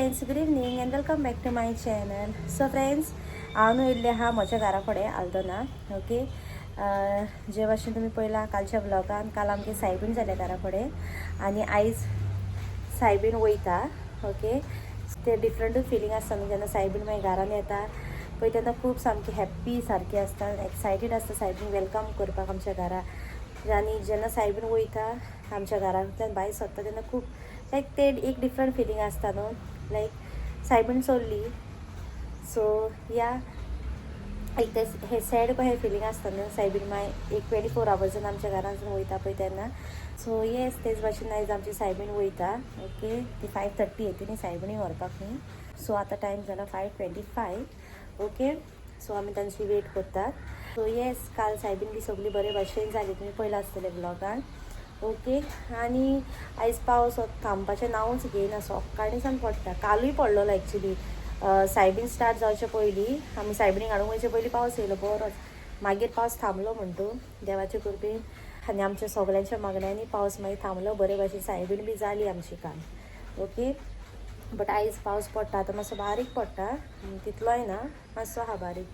Friends, good evening and welcome back to my channel. So friends, हांव न्हू येयल्लें आहा म्हज्या घरा कडेन आल्दोना. ओके, जे भाशेन तुमी पळयलां कालच्या व्लॉगान, काल आमगे सायबीण जालें घरा कडेन आनी आयज सायबीण वयता. ओके, ते डिफरंटूच फिलींग आसता न्हू जेन्ना सायबीण मागीर घरान येता पळय तेन्ना खूब सामकी हॅप्पी सारकी आसता, एक्सायटेड आसता सायबीण welcome करपाक आमच्या घरा. आनी जेन्ना सायबीण वयता आमच्या घरांतल्यान भायर सरता तेन्ना खूब लायक ते एक डिफरंट फिलींग आसता न्हू, लायक सायबीण चल्ली. सो या एक ते हे सॅड कशें फिलींग आसता न्हू सायबीण मागीर एक 24 आवर्सान आमच्या घरांतसून वयता पळय तेन्ना. सो येस, तेच भाशेन आयज आमची सायबीण वयता. ओके, ती 5:30 येता न्ही सायबिणी व्हरपाक न्ही. सो आतां टायम जाला 5:25. ओके, सो आमी तांची वेट करतात. सो येस, काल सायबीण बी सगळी बरे भाशेन जाली, तुमी पळयलां आसतलें व्लॉगान. ओके, आनी आयज पावस थांबपाचें नांवूच घेयना, सकाळीं सावन पडटा. कालूय पडलेलो एक्चुली, सायबीण स्टार्ट जावचे पयलीं, आमी सायबिणीक हाडूंक वयचे पयलीं पावस येयलो बरोच. मागीर पावस थांबलो म्हण तूं देवाचे कृपेन आनी आमच्या सगल्यांच्या मागण्यांनी पावस मागीर थांबलो, बरे भाशेन सायबीण बी जाली आमची काल. ओके, बट आयज पावस पडटा आतां मातसो बारीक पडटा, तितलोय ना, मातसो आहा बारीक.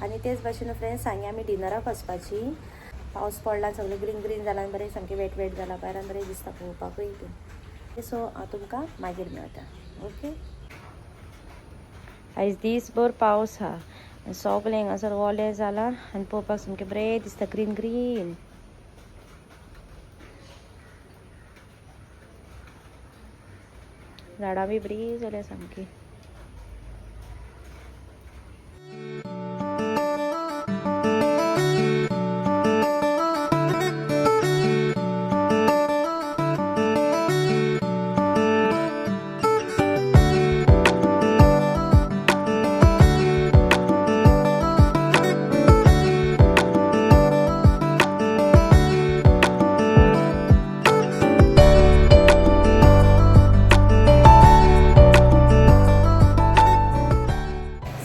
आनी तेच भाशेन फ्रेंड्स, सांगे आमी डिनराक वचपाची. पावस पडला, सगळें ग्रीन ग्रीन जाला आनी बरें सामकें वेट वेट जाला भायर आनी बरें दिसता पळोवपाकूय बी. सो हांव तुमकां मागीर मेळटा. ओके, आयज दीसभर पावस आहा आनी सगळें हांगासर ओलें जालां आनी पळोवपाक सामकें बरें दिसता, ग्रीन ग्रीन. झाडां बी बरी जाल्या सामकी.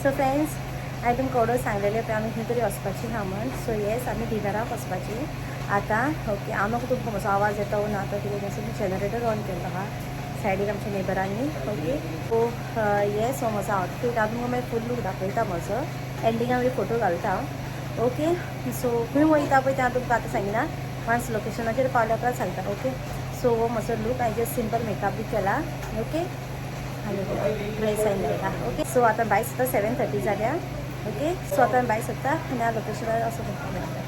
सो फ्रेंड्स, हांवें तुमकां ऑर्डर सांगलेलें पळय आमी खंय तरी वचपाची आहा म्हण. सो येस, आमी डिनराक वचपाची आतां. ओके, हांव म्हाका तुमकां म्हजो आवाज येता ना आतां कितें तसो जनरेटर ऑन केल्लो आहा सायडीक आमच्या नेबरांनी. ओके, सो येस, हो म्हजो आवटफीट. हांव तुमकां मागीर फूल लूक दाखयता म्हजो, एंडिंगा मागीर फोटो घालता हांव. ओके, सो खंय वयता पळय तें हांव तुमकां आतां सांगिना, वन्स लोकेशनाचेर पावल्या उपरांत सांगता. ओके, सो हो म्हजो लूक, हांवें जस्ट सिंपल मेकअप बी केला. ओके, आनी ड्रेस हांवें घायला. ओके, सो आतां भायर सुद्दां 7:30 जाल्या. ओके, सो आतां भायर सरता आनी हांव लोकेशनार असो तुमकां मेळटा.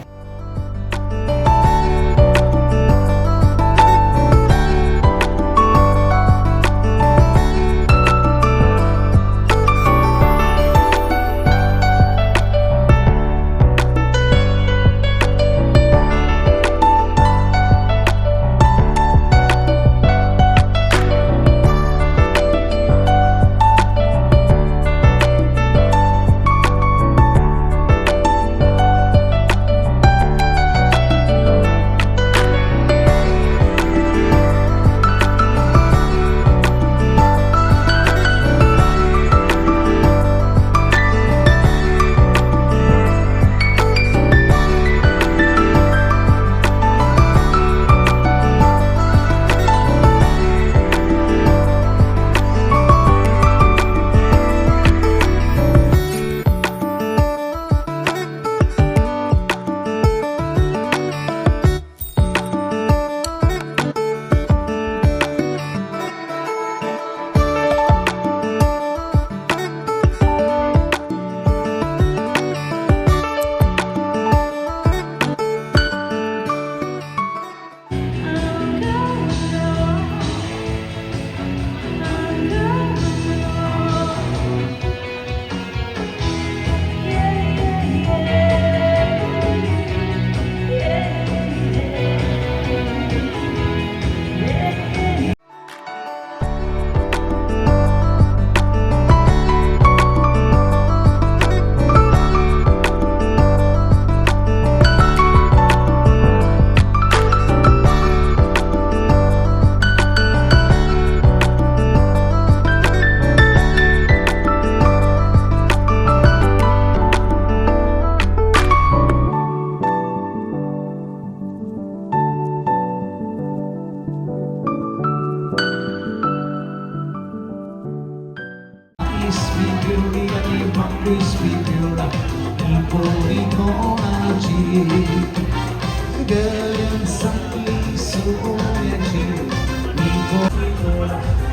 दिसपी पिवळी आनी बांगडीस बी पिवळा ही पोरी कोणाची गऱ्यान सांगली सोन्याची ही पोरी कोणा.